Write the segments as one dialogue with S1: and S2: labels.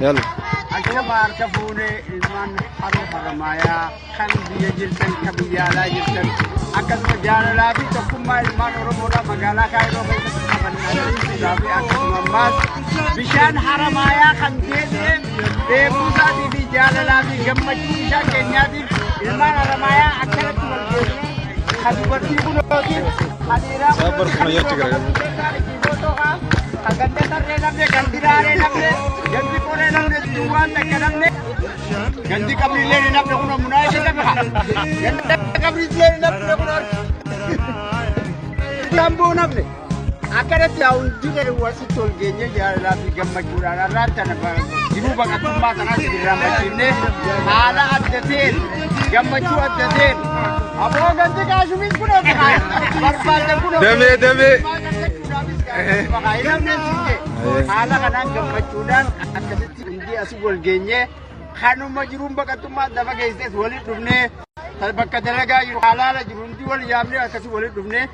S1: Yalla.
S2: Ashama harka fuunee ilmaan haroo Haramaayaa kan biyya jirtan, kan biyya alaa jirtan, akkasuma jaalalaa fi tokkummaa ilmaan Oromoodhaa magaalaa Kaayiroo keessatti qaban agarsiisuudhaa fi akkasuma ammaas bishaan Haramaayaa kan deebi'e dheebuu isaatii fi jaalalaa fi gammachuu bishaan keenyaatiif ilmaan Haramaayaa akkanatti wal geessine, kan dubartii kunootiin, kan dhiiraa
S1: Sabar
S2: kunooti,
S1: kuna yetti
S2: kan
S1: gara.
S2: kan ganda tarree namne, kan diraaree namne, gandi qoree namne, duwwaan takka namne, gandi qabriillee ni namne kun munaa ishee namne, ganda qabriillee ni namne kun tamboo namne. Akkanatti haa hundi gadi wasitti ol geenye jaalalaa fi gammachuudhaan har'aan tana jiruu baqattummaa sanaas irraanfachiifnee haala adda ta'een, gammachuu adda ta'een, aboo gandi kaashumis kun barbaadan kun
S1: Damee, damee.
S2: Haala kanaan gammachuudhaan akkasitti hundi asii wal geenyee, kanuma jiruun baqattummaa lafa keessas walitti dhufnee, bakka dalagaa jiru halaala jiru hundi wal yaamnee akkasii walitti dhufnee,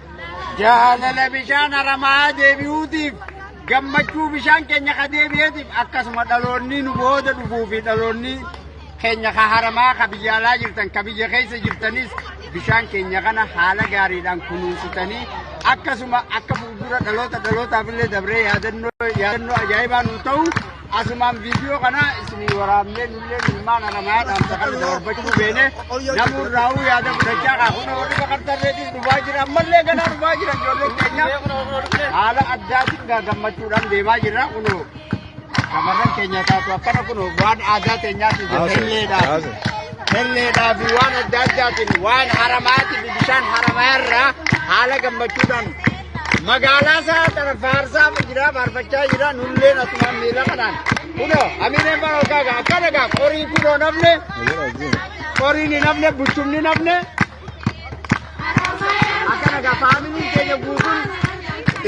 S2: jaalala bishaan Haramaa deebi'uutiif, gammachuu bishaan keenya ka deebi'eetiif, akkasuma dhaloonni nu booda dhufuu fi dhaloonni keenya ka Haramaa, ka biyya alaa jirtan, ka biyya keessa jirtanis bishaan keenya kana haala gaariidhaan kunuunsitanii, akkasuma akka fuuldura dhaloota dhalootaaf illee dabree yaadannoo ajaa'ibaa nu ta'u, asumaan viidiyoo kana isinii waraabnee, nullee ilmaan Haramaa dhaamsa kana darbachuu beene, namurraa'uu yaada fudhachaa kaa kun warri baqattarreetis dhufaa jira, ammallee ganaa dhufaa jira. Ijoolleen keenya haala addaatiin gaa gammachuudhaan deemaa jirra. Kunoo shamarran keenya taatu akkana kun waan aadaa teenyaatiin helleedhaaf helleedhaa fi waan adda addaatiin, waan Haramaatii fi bishaan Haramaarraa haala gammachuudhaan magaalaa isaa tana faarsaa jira, faarfachaa jira. Nulleen asumaan miila kanaan kunoo amiineen bara kaaga akkana gaa qoriin kunoo namne, qoriin hin hafne, buchumni hin hafne. Akkana gaa faamiliin keenya guutuun,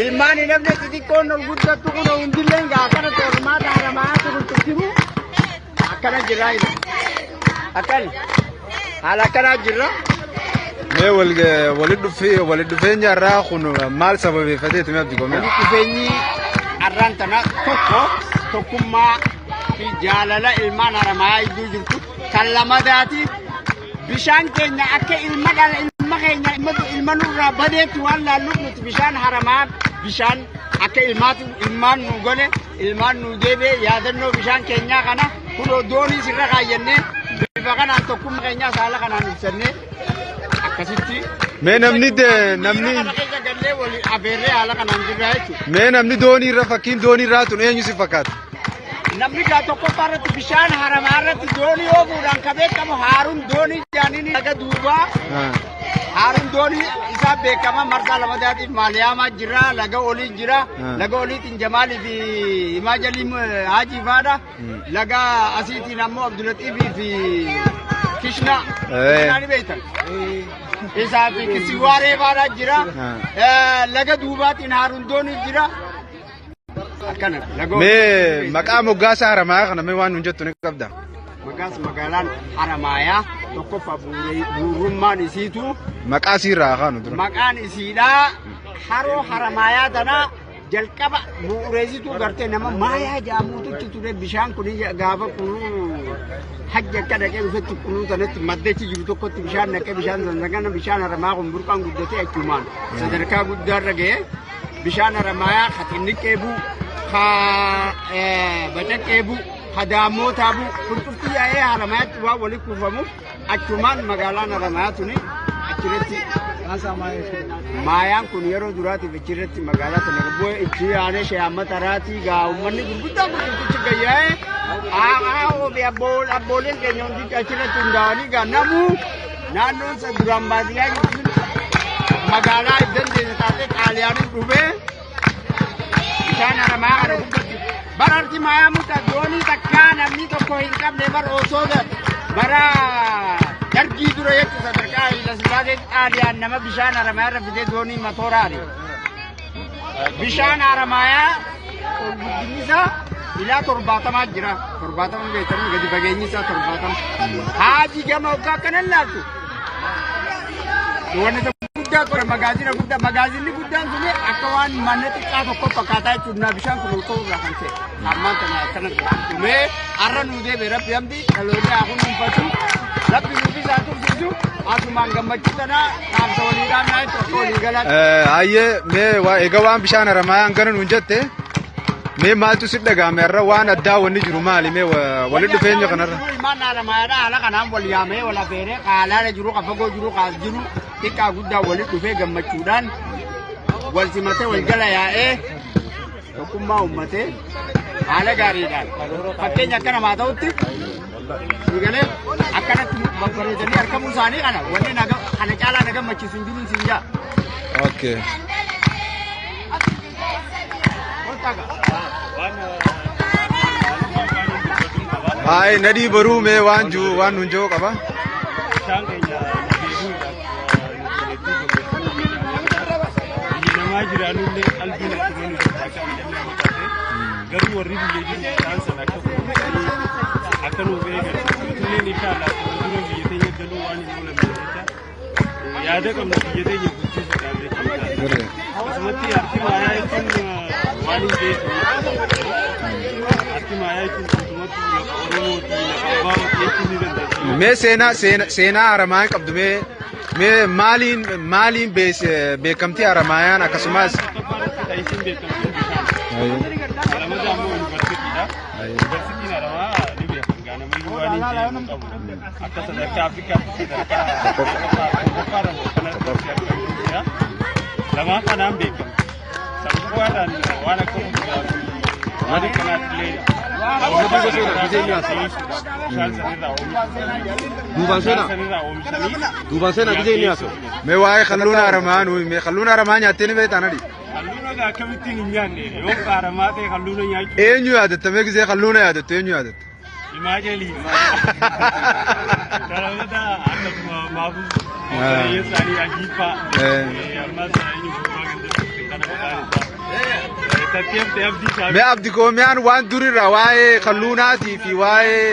S2: ilmaan hin hafne, xixiqqoon ol guddattu kunoo hundilleen gaa akkana tormaata Haramaa turtukimu akkana jirra, akkan haala akkanaa jirra.
S1: Mee walitti dhufeenya irraa kun maal sababeeffateetu mee abdi gomee?
S2: Walitti dhufeenyi har'aan tana tokko tokkummaa fi jaalala ilmaan Haramaa iddoo jirtu kan lamadaati. Bishaan keenya akka ilma dhala ilma keenya ilma nurraa badeetti waan laalluuf, nuti bishaan Haramaa bishaan akka ilmaatu ilmaan nu gole, ilmaan nu deebi'e, yaadannoo bishaan keenyaa kana kunoo doonii sirra kaayyannee, bifa kanaan tokkummaa keenyaa haala kanaan ibsannee akkasitti.
S1: Mee namni namni
S2: kana keessa gallee walii afeerree haala kanaan jirra jechuudha.
S1: Mee namni doonii irra, fakkiin doonii irraa tun eenyu si fakkaata?
S2: Namni gaa tokkoffaa irratti bishaan Haramaa irratti doonii oofuudhaan ka beekamu Haaruun Doonii jaaniin laga duubaa. Haaruun Doonii isaa beekama. Marsaa lamadaatiif Maaliyaamaa jira, laga olii jira. Laga oliitiin Jamaalii fi Himaa Jalii Haajii faadha. Laga asiitiin ammoo Abdulatiifii fi Kishna. Kishnaa ni beektan. Isaa fi Kisiwaaree faadha jira. Laga duubaatiin Haaruun Doonii jira. Akkana laga
S1: Mee maqaa moggaasa Haramaa kana mee waan nun jettu ni qabda?
S2: Maqaas magaalaan Haramaayaa tokkoffaa bu'uurummaan isiitu
S1: Maqaa isiirraa kaanu dura.
S2: Maqaan isiidhaa haroo Haramaayaa tana jalqaba bu'uureessituu gartee nama Maayaa jedhamuutu ture. Bishaan kun gaafa quluu hajji akka dhaqee dhufetti quluu sanatti maddachi jiru tokkotti bishaan naqee, bishaan sana bishaan Haramaa kun burqaan guddatee achumaan sadarkaa guddaarra ga'ee, bishaan Haramaayaa ka xinniqqee buu, ka bacaqqee buu, ka daammootaa buu kun cufti yaa'ee Haramayaatti waan walitti kuufamuuf, achumaan magaalaan Haramayaa tuni achirratti Maayaan kun yeroo duraatiif achirratti magaalaa tana bu'ee itti aanee Sheehamma Taraatii gaa uummanni gurguddaan gurguddichi gayyaa'ee aa'oo fi abbooleen keenya hundi achirratti hundaa'anii gaa namuu naannoon isa duraan baadiyyaa jirtu magaalaa dandeesse taatee, Xaaliyaaniin dhufee bishaan Haramaa kana gubbatti bara arti Maayaa muta doonii takkaa namni tokko hin qabne bar osoo bara Dargii dura jechuun sadarkaa Haayila Sillaasee Xaaliyaan nama bishaan Haramaa irra fidee doonii matooraani. Bishaan Haramayaa ol guddinni isaa ilaa 70 jira. 70 beektanii, gadi fageenyi isaa 70. Haaji gama waggaa akkana laaltu. Wanni isa guddaa ture magaazina guddaa magaazinni guddaan suni akka waan mana xiqqaa tokko fakkaataa jechuudha bishaan kun ol ka'uu irraa kan ta'e. Ammaan tana akkana dhumee har'a nuu deebi'e rabbi hamdi dhaloonni haa kunuunfatu rabbi nuuf isaa tursiisu asumaan gammachuu tana dhaamsa walii dhaamnaa jechuudha akka walii galaatti.
S1: Hayyee mee egaa waan bishaan Haramaayaan gara nuun jette mee maaltu si dhagahame har'a waan addaa wanni jiru maali mee walitti dhufeenya kanarra?
S2: Ilmaan Haramayaadha haala kanaan wal yaamee wal afeeree haalaala jiru ka fagoo jiru kaas jiru xiqqaa guddaa walitti dhufee gammachuudhaan wal simatee wal jala yaa'ee tokkummaa uummatee haala gaariidhaan fakkeenya akka namaa ta'utti galee akkanatti babbareedanii argamuu isaanii kana wanni kana caalaa na gammachiisu hin jiru siin jaa.
S1: Okay. Hayi nadii baruu mee waan jiru waan nuun jiru qaba.
S3: Bishaan keenya beekuudhaaf biyya namaa jiraannullee qalbiin akkuma nu akka nama taate garuu warri biyya jiru bishaan sana akka kunuunsanii akka nuuf eegan nutilleen insha Allah fuuldura biyya teenya galuu waan hin oolamne jecha yaada qabnu biyya teenya guddisuudhaaf jechuudha. Akkasumatti harki maayaa jechuun waan hin beekne harki maayaa jechuun guutumatti lafa Oromooti lafa Abaawoti jechuun ni dandeenya.
S1: Mee seenaa Haramaayaan qabdu mee mee maaliin maaliin beekamtii Haramaayaan akkasumas
S3: Tokkoffaarratti isin beekamtu bishaan. Lammataa ammoo yuunivarsiitiidha. Yuunivarsiitiin Haramaa ni beekama. Gaanamayyuu waan hin jedhamu qabu. Akka sadarkaa Afrikaatti sadarkaa tokkoffaarra kanatti argamu jira. Lamaan kanaan beekamu. Sadarkaadhaan waan akka fuduraa fi waan akkanaatti illee oomisha bishaan sanirraa
S4: Duubaan seenaa.
S3: sanirraa oomishanii
S4: Duubaan seenaa gisee inni haasa'u.
S1: Mee waa'ee kalluun Haramaa nuu mee kalluun Haramaa nyaattee ni beektaa nadhi?
S3: Halluun egaa akkamittiin hin nyaanne yoo qaaramaa ta'e halluuna nyaachuu
S1: Eenyu yaadatta mee gisee kalluuna yaadatta eenyu yaadatta?
S3: Imaajeli. Karamata akkasuma maafuu obboleeyyan isaanii ajiiffaa ammas eenyu gubbaa gandatti kana maqaan isaa. Tatteemte abdii isaa.
S1: Mee abdi koomiyaan waan durirraa waa'ee kalluunaatii fi waa'ee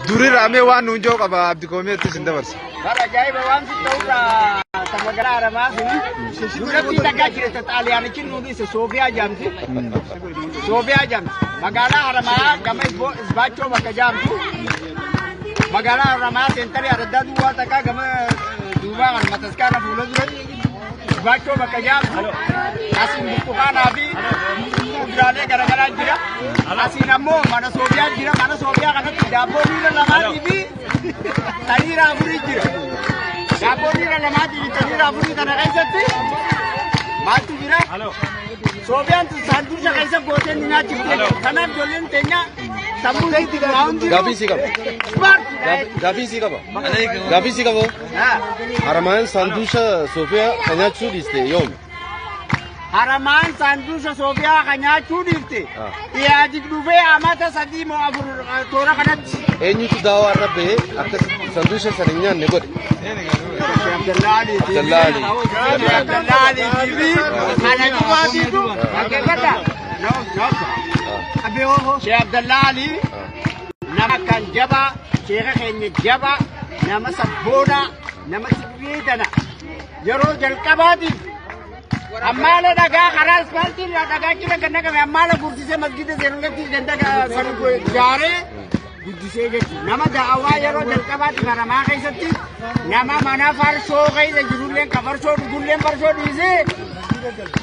S1: durirraa mee waan nuun jiru qaba abdi koomiyaatti isin dabarsa.
S2: Bara ajaa'iba waan si ta'urraa ta magaalaa Haramaa suni duratti dhagaa jira ta xaaliyaanichi nu dhiise Soofiyaa jaamti. Soofiyaa jaamti. Magaalaa Haramaa gama Isbaachoo bakka jaamtu. Magaalaa Haramaa seentarii araddaa duwwaa takkaa gama duubaa kan mataskaana fuula duratti Isbaachoo bakka jaamtu. Asiin burtukaanaa fi kuduraalee garaagaraa jira. Asiin ammoo mana Soofiyaa jira. Mana Soofiyaa kanatti daabboo miila lamaatii fi taniira afurii jira. Daabboo miila lamaatii fi taniira afurii kana keessatti maaltu jira? Soofiyaan tun saanduqa keessa gootee nu nyaachifte. Kanaaf ijoolleen teenya sammuu isiitti waa hundi.
S4: Gaaffii sii qaba. Gaaffii sii qaba. Gaaffii sii qaba. Haramaan saanduqa Soofiyaa kan nyaachuu dhiiste yoomi?
S2: Haramaan saanduqa Soofiyaa kan nyaachuu dhiifte. Iyaadik dhufee amata 3 moo 4 toora kanatti.
S4: Eenyutu daawaa irra bahee akka saanduqa sana hin nyaanne godhe?
S2: Abdallaa Aliitii.
S4: Abdallaa Ali.
S2: Abdallaa Aliitii fi kana dhugaatiitu dhaggeeffadha. Sheekh Abdallaa Ali nama kan jabaa sheeka keenya jabaa nama sabboonaa nama sirrii tana yeroo jalqabaatiif ammaala dhagaa karaa ispaaltii irraa dhagaa jira kan naqame ammaala gursisee masgida seerulatti ganda sana jaaree guddisee jechuudha. Nama da'awaa yeroo jalqabaatiif Haramaa keessatti nama mana farshoo keessa jirullee ka farshoo dhugullee farshoo dhiisee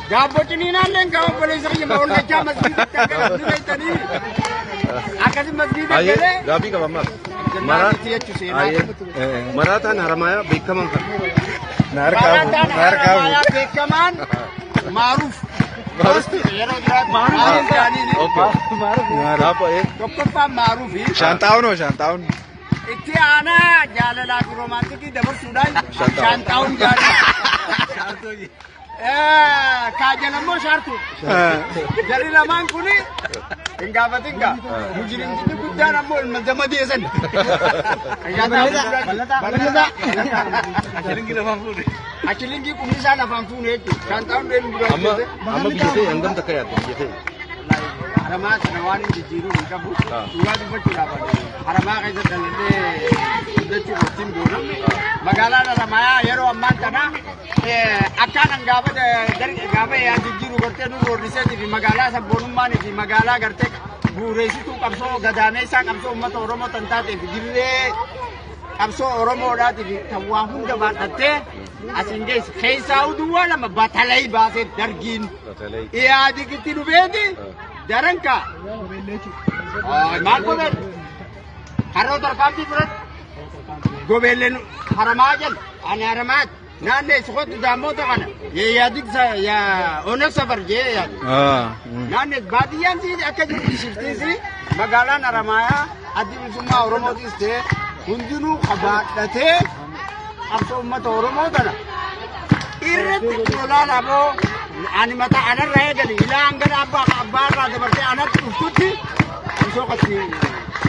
S2: daabboo ciniinaallee ka obboleessa kiyya ollachaa masgidatti akka beektanii akkasi masgida galee
S4: Gaaffii qaba ammaas. Maraataan Haramayaa beekamaan kan.
S1: Na harkaa
S2: Maraataan
S1: na harkaa
S2: Haramayaa beekamaan Maaruuf. Yeroo jiraatu Maaruuf jedhaniini.
S4: Gaafa
S2: Tokkoffaan Maaruufi.
S1: Shaantaa'uun hoo shaantaa'uun?
S2: Itti aanaa jaalalaa fi romaantikii dabarsuudhaan shaantaa'uun jaalala. Kaajal ammoo shaartuu. Jarri lamaan kuni hin gaafatin gaa. Mujrimtichi guddaan ammoo ilma zamadee san. Bal'ataa. Ashilingii qubni isaa lafaan fuune jechuudha. Shaantaa'uun deemu dura.
S4: Amma amma biyya ta'e hangam takka yaadda biyya ta'e?
S2: Haramaa sana waan hin jijjiiruu hin qabu. Dhugaa dubbachuudhaaf haramaa keessa dhaladhee guddachuuf ittiin boona. Magaalaan Haramayaa yeroo ammaan tana akkaan gaafa gaafa yaa jijjiiru gartee nu roorriseetii fi magaalaa sabboonummaanii fi magaalaa gartee bu'uureessituu qabsoo gadaameessaa qabsoo uummata Oromoo tan taatee fi dirree qabsoo Oromoodhaatii fi tan waa hunda baadhattee asiin geesse. Keessaa duwwaa lama batalay baasee dargiin. Iyaadigitti dhufeeti daranka. Maal godhan? Haroo tarkaanfii fudhadhu. Gobeelleen haramaa jala. Ani haramaati. Naannoo si daammoota kana. Yaadig oneg safar jee yaadu. Naannoo baadiyyaan si akka jirtu shiftiisi magaalaan Haramayaa addi bilisummaa Oromootis ta'e hundinuu qabaadhatee qabsoo uummata Oromoo tana irratti lolaadha boo ani mataa anarraa eegali ilaa hanga abbaa abbaarraa dabartee anatti dhuftutti qabsoo qatti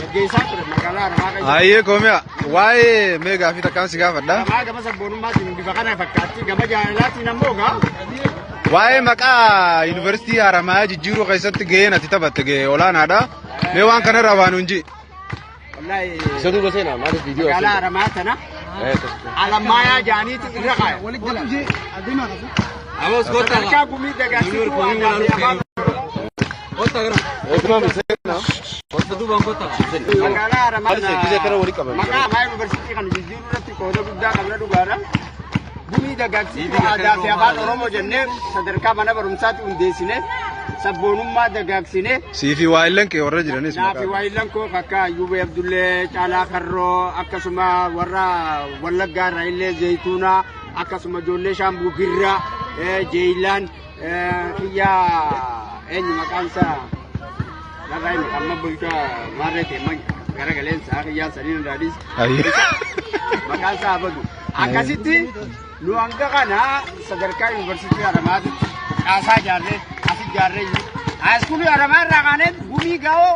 S2: gaggeessaa ture magaalaa Haramaa keessa.
S1: Hayyee koomiyaa waa'ee mee gaafii takkaan si gaafadha.
S2: Haramaa gama sabboonummaatiin bifa kana fakkaatti gama jaalalaatiin ammoo gaa
S1: Waa'ee maqaa yuunivarsiitii Haramayaa jijjiiruu keessatti gaheen ati taphatte gahee olaanaadha. Mee waan kanarraa waan hunji.
S2: Wallaahi
S4: Isa duuba seenaa maaliif viidiyoo
S2: magaalaa Haramaa tana alamaayaa jaaniitu irra kaaya. Sadarkaa gumii dagaagsituu aadaa fi afaan
S4: Ogumaa seenaa.
S2: Magaalaa Haramaa
S4: Maaliif gisee kana walii qaban?
S2: Maqaa Hamaa yuunivarsiitii kana jijjiiruu irratti qooda guddaa qabna dhugaadha. Gumii dagaagsituu aadaa fi afaan Oromoo jennee sadarkaa mana barumsaatti hundeessine sabboonummaa dagaagsine
S1: Siifi waa'illan kee warra jiranis
S2: naafi
S1: maqaa.
S2: waayillan koo akka Ayyuubee Abdullee, Caalaa Karroo, akkasuma warra Wallaggaa irraa illee Zayituunaa, akkasuma ijoollee Shaambuu Birraa, Jeeyilaan, kiyyaa eenyu maqaan isaa narraa himi amma bulchaa maarree ta'e garagaleensa kiyyaan saniin irraa
S1: Hayyee.
S2: maqaan isaa abadu. Akkasitti nu hanga kana sadarkaa yuunivarsiitii Haramaatti caasaa ijaarree as ijaarree jiru. Haayiskuulii Haramaa irraa kaanee gumii gaa'oo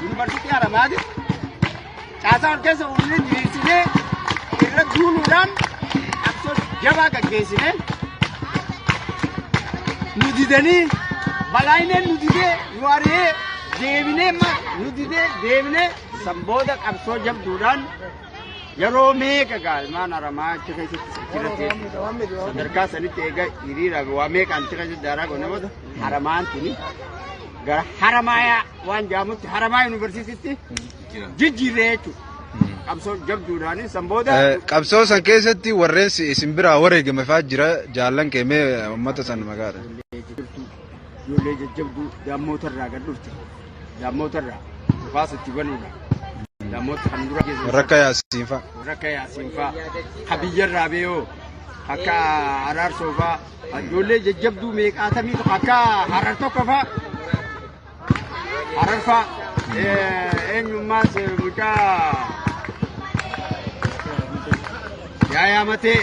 S2: yuunivarsiitii Haramaatti caasaa ol keessa uumnee diriirsinee irra duuluudhaan qabsoo jabaa gaggeessinee nu didanii balaayineen nu didee nu ari'ee deebinee nu didee deebinee san booda qabsoo jabduudhaan yeroo meeqa gaalmaan Haramaa achi keessatti achirratti sadarkaa sanitti eega hiriira waa meeqaan achi keessatti daaraa goone booda Haramaan tuni gara Haramaayaa waan jedhamutti Haramaa yuunivarsiitiitti jijjiirree jechuudha. Qabsoo jabduudhaan san booda
S1: Qabsoo san keessatti warreen isin biraa wareegame fa'aa jira jaallan kee mee uummata san maqaadha.
S2: Ijoollee jajjabduu daammoota irraa gad dhufte daammoota irraa dhufaas itti banuudha. Daammoota kan dura keessa
S1: Warra akka Yaasiin fa'a.
S2: Warra akka Yaasiin fa'a ka biyyarraa beeyoo akka Araarsoo fa'a ijoollee jajjabduu meeqaatamii tokko akka Harar tokko fa'a Harar fa'a eenyummaas mucaa Yaayaa Matee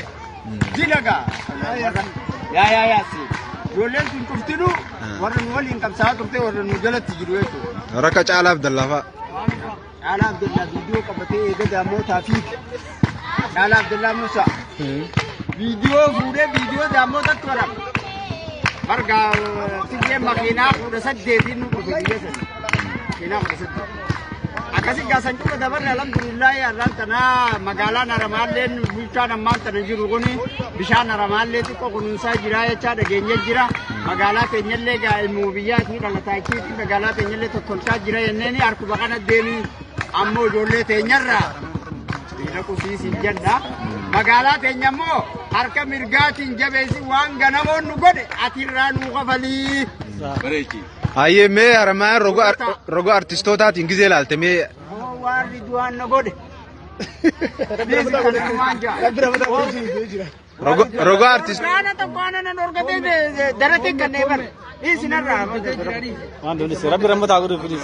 S2: dilagaa Yaayaa Yaasiin ijoolleen sun cuftinuu warra nu waliin qabsaa'aa turte warra nu jalatti jiru jechuudha.
S1: Warra akka Caalaa Abdallaa fa'a.
S2: Caalaa Abdallaa viidiyoo qabatee eega daammootaa fiige. Caalaa Abdallaa Musaa. Viidiyoo fuudhee viidiyoo daammootatti waraaba. Barga tigreen makiinaa 18 nu dhufe biyya sana. Makiinaa 18. Akkasi gaasan cufa dabarre alhamdulillahi har'aan tanaa magaalaan Haramaalleen bulchaan ammaan tana jiru kuni bishaan Haramaallee xiqqoo kunuunsaa jira jechaa dhageenye jira. Magaalaa teenyallee gaa ilmuu biyyaatii dhalataa achiitti magaalaa teenyallee tottolchaa jira jenneeni harkuma kana deemii ammoo ijoollee teenyarraa dhiira qusiisin jedha. Magaalaa teenya immoo harka mirgaatiin jabeessi waan ganamoon nu godhe atirraa nuu kafalii.
S1: Hayyee mee Haramayaan roga artistootaatiin gizee ilaalte mee
S2: Waan Ridwaan na godhe. Biisi kana waan jaa.
S1: Roga artist
S2: Kaana tokko ana nan orgatee daratee kannee bara. Dhiisi narraa.
S3: Waan doonise rabbi rammataa godhu filis.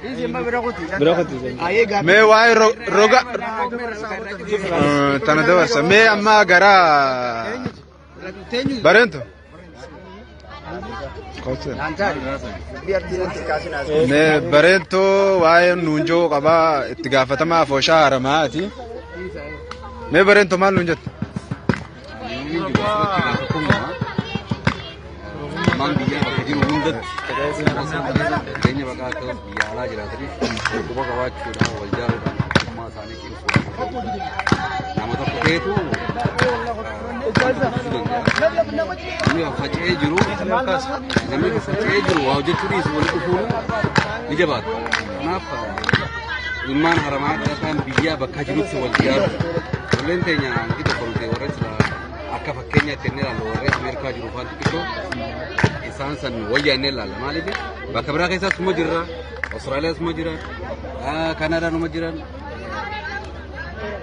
S2: Dhiisi amma bira kuti.
S3: Bira kuti.
S2: Ayee gaaffii.
S1: Mee waa'ee roga tana dabarsa mee amma gara bareentu. Mee bareentoo waa'ee nuunjoo qabaa itti gaafatamaa afooshaa Haramayaati. Mee bareentoo maal nuun jette?
S4: Maan biyyaa bakka jiru hunda Hundatti jireenya baqaa ta'us biyya alaa jiraatanis quba qabaachuudhaan wal jaaruudhaan tokkummaa isaanii cimsuudhaan nama tokko ta'etu namni faca'ee jiru, namni faca'ee jiru waa hojjechuu dhiisu walitti dhufuun ni jabaata. Kanaaf ilmaan Haramaa dhalataan biyyaa bakka jirutti wal jaaru. Ijoolleen teenya hangi tokko nuti warra sila akka fakkeenyaatti inni ilaallu warra Ameerikaa jiru faan xixiqqoo isaan san wayyaa inni ilaalla. Maaliif bakka biraa keessaas numa jirra, Awustiraaliyaas numa jiran, Kaanaadaan numa jiran.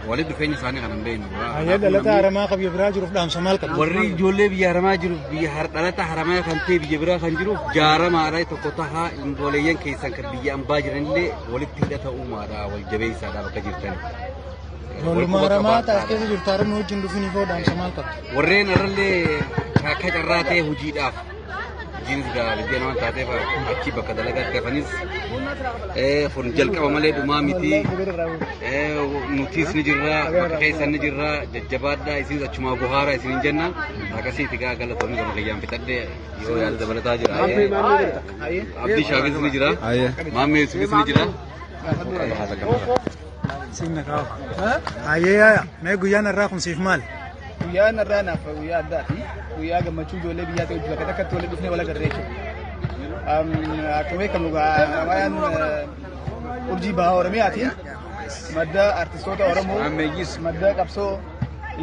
S4: Walitti dhufeenya isaanii kan hin beeknu.
S5: Ayyee, dhalataa Haramaa kan biyya biraa jiruuf dhaamsa maal qabdu?
S4: Warri ijoollee biyya Haramaa jiruuf, biyya dhalata Haramaa kan ta'e biyya biraa kan jiruuf, jaaramaadha, tokko tahaa, imbooleeyyan keessan kan biyya ambaa jiranillee walitti hidhata uumaadha, wal jabeessaadha bakka jirtan.
S5: Ijoolluma Haramaa taas keessa jirtu haramni wajjin dhufiniif hoo dhaamsa maal qabdu?
S4: Warreen irrallee akka carraa ta'e hojiidhaaf hojiinis biyya namaa taateef achi bakka dalagaatti hafanis, kun jalqaba malee dhumaa miti. Nutis ni jirra, bakka keessan ni jirra, jajjabaadhaa, isinis achumaa buhaara isinin jenna. Akkasiiti gaa, galatoomii gama kiyyaan fixadhee, yoo yaada dabalataa jira. Abdii Shaafis ni jira. Maammee Yusufis ni jira.
S5: Siinna kaa'u. Ayyee yaaya, mee guyyaan har'aa kun siif maali?
S6: Guyyaan har'aa naaf guyyaa addaati. Guyyaa gammachuu ijoollee biyyaa ta'e bakka takkatti walitti dhufnee wal agarree jechuudha. Akkuma beekamu Haramayaan urjii bahaa Oromiyaati. Madda artistoota Oromoo, madda qabsoo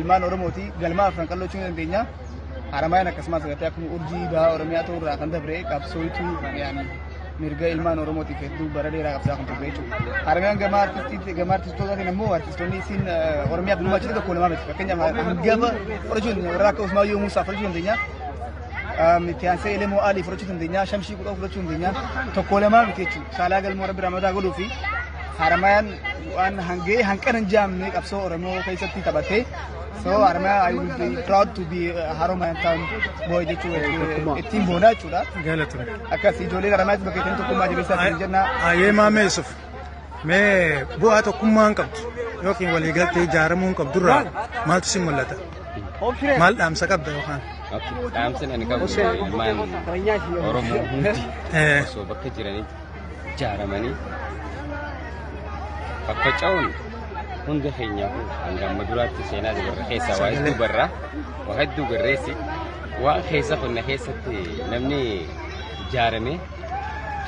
S6: ilmaan Oromooti. Galma Afran Qalloo jechuu ni dandeenya. Haramayaan akkasumas agartee akkuma urjii bahaa Oromiyaa ta'uu irraa kan dabre qabsootu yaani mirga ilmaan Oromootiif hedduu bara dheeraa qabsaa kan turte jechuudha. Haramayaan gama artistii, gama artistootaatiin ammoo artistoonni isiin Oromiyaaf gumaachite tokko lamaa miti. Fakkeenyaaf hangafa fudhachuu dandeenya. Warra akka Usmaayyoo Muusaa fudhachuu dandeenya. Itti aansee Elemoo Alii fudhachuu dandeenya. Shamshii Qudhoo fudhachuu dandeenya. Tokko lamaa miti jechuudha. Saalaa Galmoo Rabbi Ramadaa godhuu fi Haramayaan waan hangee hanqina hin jaamne qabsoo Oromoo keessatti taphattee. So Haramaya, I will be proud to be Haromaya town boy jechuu ittiin boonaa jechuudha.
S5: Galatoomi.
S6: Akkas ijoolleen Haramayaatti bakka ittiin tokkummaa jabeessaa jiran jenna.
S5: Ayyee Maamee Yusuf, mee bu'aa tokkummaa hin qabdu yookiin waliigaltee ijaaramuu hin qabdurraa maaltu si mul'ata? Maal dhaamsa qabda yookaan?
S7: Dhaamsi ani qabu, ilmaan Oromoo hundi osoo bakka jiranitti ijaaramanii faffaca'uun hunda keenyaafuu hanga amma duraatti seenaa dabarre keessaa waa hedduu barraa, waa hedduu garreessi, waan keessa qonna keessatti namni ijaarame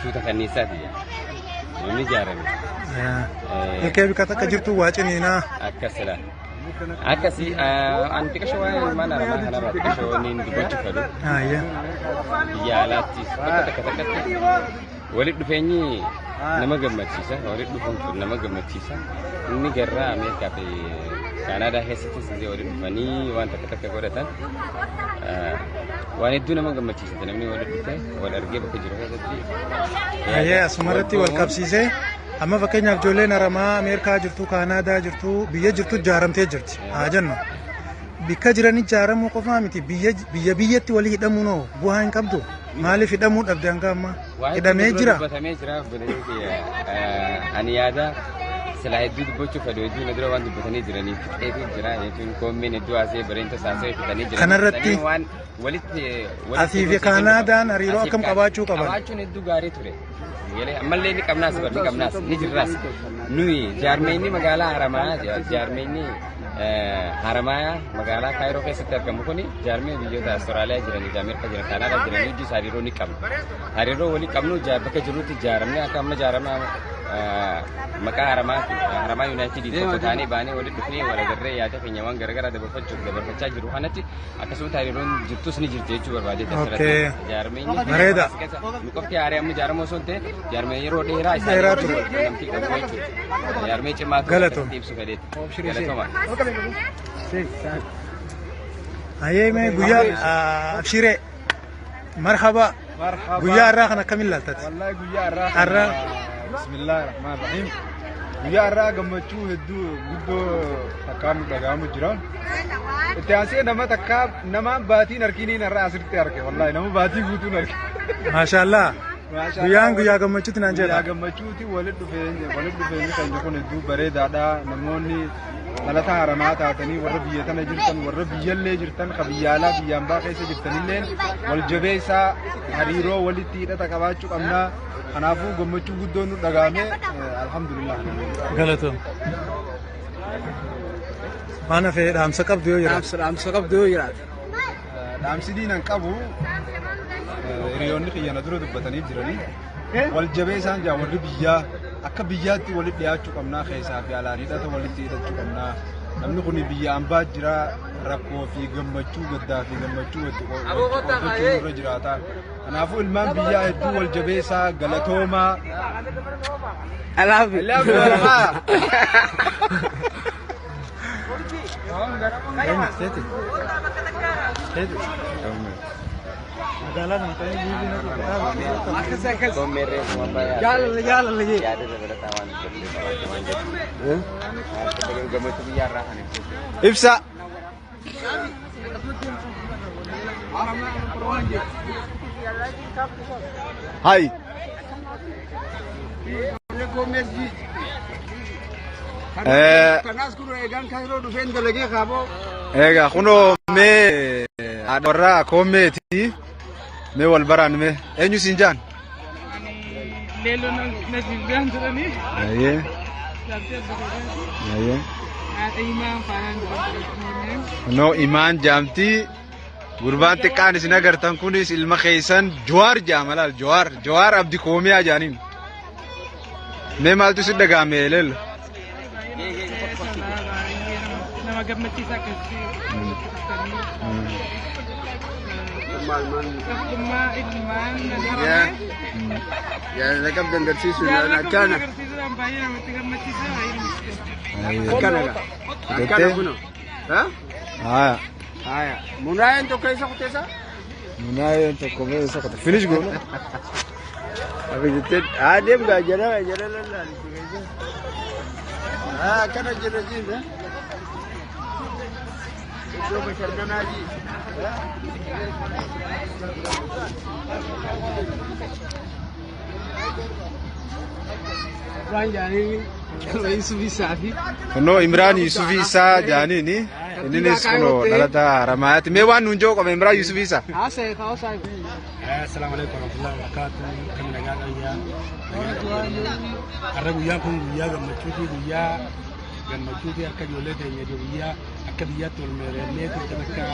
S7: tuuta kanniisaati jedha. Namni ijaarame.
S5: Ilkee bikka takka jirtu waa ciniinaa.
S7: Akkasidha. Akkasii ani xiqqashoo waa'ee ilmaan Haramaa kanarraa xiqqashoo niin dubbachuu fedhu. Biyya alaattis bakka takka takkatti walitti dhufeenyi nama gammachiisa. Walitti dhufuun kun nama gammachiisa. Inni garraa Ameerikaa fi Kaanaadaa keessattis illee walitti dhufanii waan takka takka godhatan waan hedduu nama gammachiisa. Namni walitti dhufee wal argee bakka jiru keessatti.
S5: Ayyee, asumarratti wal qabsiisee, amma fakkeenyaaf ijoolleen Haramaa Ameerikaa jirtu, Kaanaadaa jirtu, biyya jirtu ijaaramtee jirti haa jennu. Bikka jiran ijaaramuu qofaa miti, biyya biyya biyyatti walii hidhamuun hoo bu'aa hin qabdu? Maaliif hidhamuu dhabde hanga ammaa?
S7: Waa hedduu
S5: Hidhamee
S7: dura
S5: jira.
S7: Dubbatamee jira, obboleeyyan kiyya. Ani yaada silaa hedduu dubbachuu fedhu hedduu na dura waan dubbatanii jiraniif fixeetu jira jechuun koommeen hedduu haasee bareenta saasee fixanii jiran.
S5: Kanarratti
S7: Sanii waan walitti walitti
S5: asii fi
S7: dhufuun
S5: Kaanaadaan hariiroo
S7: asiif
S5: akkam qabaachuu qaban?
S7: Qabaachuun hedduu gaarii ture. Galee ammallee ni qabnaas bar, ni qabnaas, ni jirraas. Nuyi jaarmeenyi magaalaa Haramaa, jaarmeenyi Haramayaa magaalaa Kaayiroo keessatti argamu kuni jaarmee biyyoota Awustiraaliyaa jiranii fi Ameerikaa jiran, Kaanaadaa jiran wajjin hariiroo ni qabna. Hariiroo walii qabnu bakka jirrutti ijaaramnee akka amma ijaarama maqaa Haramaa fi Haramaa Yuunaayitidii tokko taanee baanee walitti dhufnee wal agarree yaada keenya waan garaagaraa dabarfachuuf dabarfachaa jiru kanatti akkasumatti hariiroon jirtus ni jirti jechuu barbaadee asirratti. Jaarmeenyi
S5: Bareeda.
S7: nu qofti haaree amma ijaaramu osoo hin ta'in jaarmee yeroo dheeraa isaa
S5: Dheeraa ture.
S7: quunnamtii qabu jechuudha. Jaarmee cimaa ture
S5: Galatoom.
S7: akkasitti ibsu fedheeti. Galatooma.
S5: Ayyee, mee guyyaa abshiree, marhaba, guyyaa har'aa kan akkamiin ilaaltati?
S1: Wallahi guyyaa har'aa
S5: Har'aa.
S1: Bismillaahi rahmaan rahiim. Guyyaa har'aa gammachuu hedduu guddoo takkaan nu dhaga'amu jira. Itti aansee nama takkaa namaan baatiin harkiniin har'aa asirratti arge, wallahi nama baatii guutuun arge.
S5: Maashaallah. Guyyaan guyyaa gammachuuti naan
S1: Guyyaa
S5: jedha.
S1: gammachuuti walitti dhufeenyi keenya kun hedduu bareedaadha. Namoonni dhalataa haramaa taatanii warra biyya tana jirtan, warra biyyallee jirtan, ka biyya alaa biyya ambaa keessa jirtanillee wal jabeessaa hariiroo walitti hidhata qabaachuu qabna. Kanaafuu gammachuu guddoon nu dhagahame, alhamdulillah.
S5: Galatoom. Waan hafee dhaamsa qabdu yoo jiraate.
S6: Dhaamsa qabdu yoo jiraate.
S1: Dhaamsi diinan qabu hiriyoonni kiyya na dura dubbatanii jiranii. Wal jabeessaan jaa warri biyyaa akka biyyaatti walitti dhiyaachuu qabnaa, keessaa fi alaan hidhata walitti hidhachuu qabnaa. Namni kun biyya ambaa jira, rakkoo fi gammachuu, gaddaa fi gammachuu walitti qoodachuu irra jiraata. Kanaafuu ilmaan biyyaa hedduu wal jabeessaa, galatoomaa.
S6: I love you.
S1: I love you, Aramaa.
S5: Magaalaa kana ta'ee
S6: Akkas akkas.
S7: Kommeerree waan baay'ee
S6: Jaalala jaalala jee.
S7: Yaada dabalataa waan dubbattee qabaate waan jedhu. Gammachuu biyya irraa kan ibsu.
S1: Ibsa. Hai.
S2: Kanaas kun eegaan kaayiroo dhufeen dalagee kaaboo.
S1: Egaa kunoo mee haadha warraa koommeeti. Mee wal baraan, mee eenyu siin jaan?
S8: Leelloo Nasiibgaan jedhanii
S1: Ayyee.
S8: jaartii adda godhaati.
S1: Ayyee.
S8: Haadha himaan faanaan jedhamti.
S1: Kunoo Imaan jaamtii, gurbaan xiqqaan isin agartan kunis ilma keessan Jawaar jaama laal, Jawaar Jawaar Abdi Koomiyaa jaaniin. Mee maaltu si dhagahame, Leello?
S8: Baay'ee nama gammachiisa akkasitti dhuftanii. Tokkummaa ilmaan haramee.
S2: Jaalala qabdan agarsiisuudhaan
S8: Jaalala qabdan
S2: akkana.
S8: agarsiisuudhaan baay'ee namatti gammachiisa, baay'ee namatti tola.
S2: Akkana gaa. Akkana kunoo.
S1: Haya.
S2: Haya. Munaayeen tokko isa kuteessa?
S1: Munaayeen tokko mee isa qote. Finish goona.
S2: Abijittee haa deem gaa, jala jala lallaali. Haa, akkana jira jiin. Iddoo bashannanaa jiin.
S6: Waan jaanii Yusuf Isaa fi.
S1: Kunoo Imraan Yusufii Isaa jaaniini. Inninis kunoo dhalataa Haramayaati. Mee waan nuun jiru qaba Imraan Yusufii Isaa.
S6: Haasa'e haasa'e.
S3: Assalamu alaikum warahmatullahi wabarakatuh. Kan nagaa qayyaa. Har'a guyyaan kun guyyaa gammachuuti, guyyaa gammachuuti akka ijoollee teenya ijoo biyyaa akka biyyaatti wal meereennee turtan, akka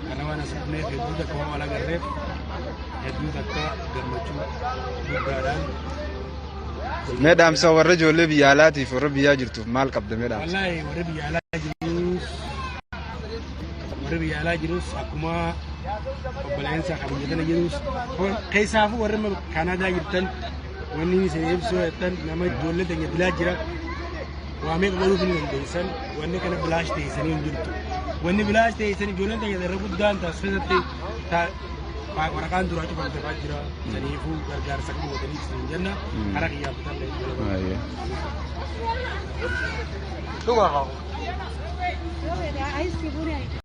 S3: kana waan as dhufneef hedduu takka waan wal agarreef hedduu takka gammachuu guddaadhaan.
S1: Mee dhaamsa warra ijoollee biyya alaatiif warra biyyaa jirtuuf maal qabda, mee dhaamsa?
S3: Wallahi warri biyya alaa jirus akkuma obboleensa kan biyya tana jirus, keessaafuu warri Kaanaadaa jirtan, wanni isin ibsuu jettan nama ijoollee teenya bilaa jira waa meeqa godhuuf ni dandeessan. Wanni kana bilaash teessanii hin jirtu. Wanni bilaash teessan ijoolleen teenya irra guddaan taasifasatti waraqaan duraa cufamte fa'aa jira. Saniifuu gargaarsa qabu godhanii isin jenna karaa kiyyaaf bitan.
S1: Ayyee.